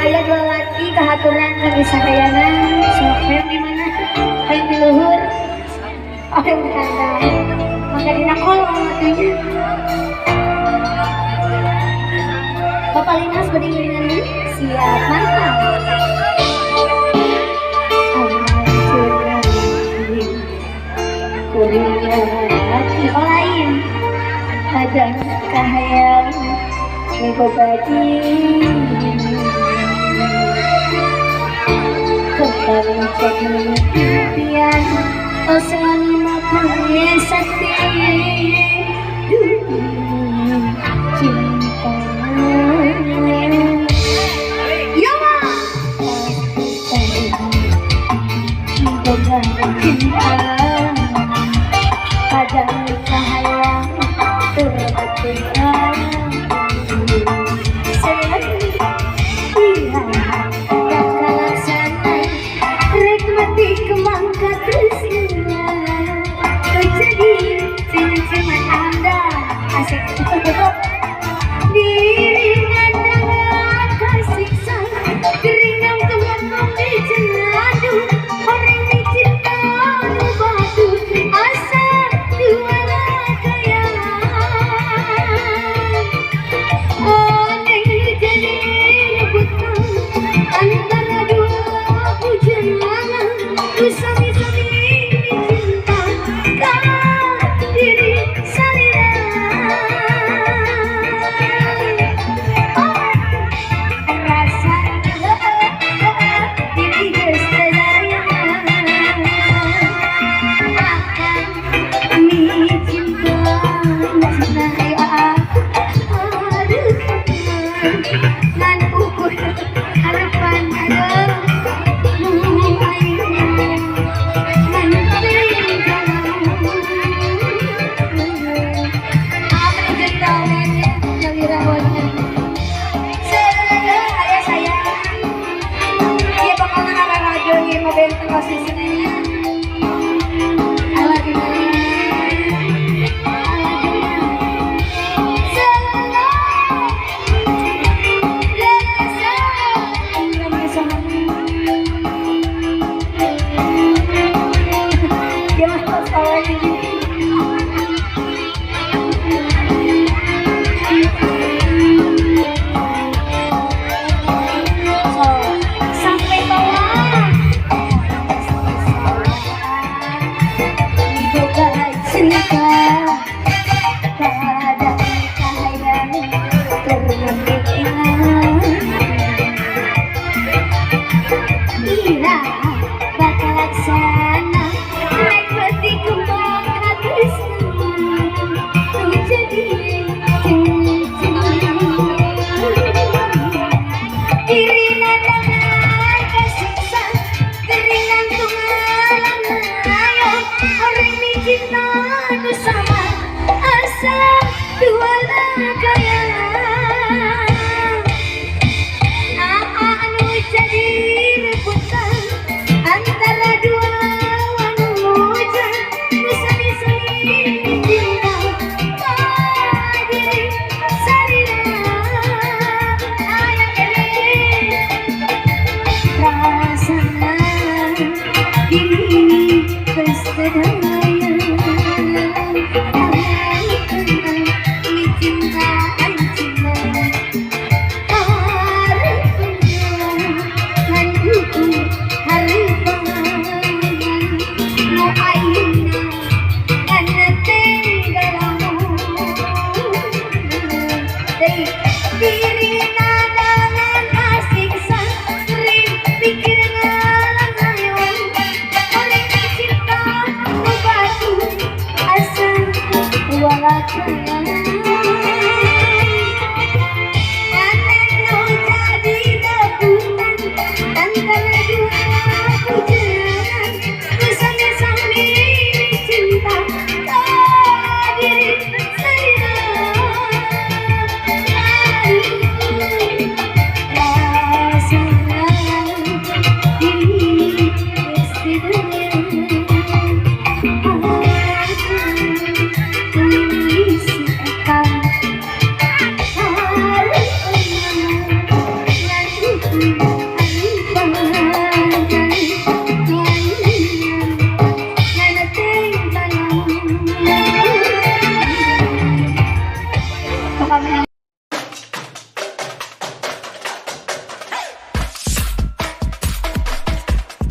Aya dua laki kahaturan kami sadayana. Sok hayang di mana? Hayang di luhur. Oh, yang di kandang. Mangga dina kolong atunya. Bapak Linas bade ngiringan deui? Siap, mantap. Kuring laki oh lain kadang kahayang mibobadi kembali jadi impian oh selama punya sakti cinta. Ya Ma. Boga cinta kadang kahayang tur bertingkah. Iya, kalaksana rek mati kemangka tresna jadi cium-ciuman anda asik diri nanda. Nuhun.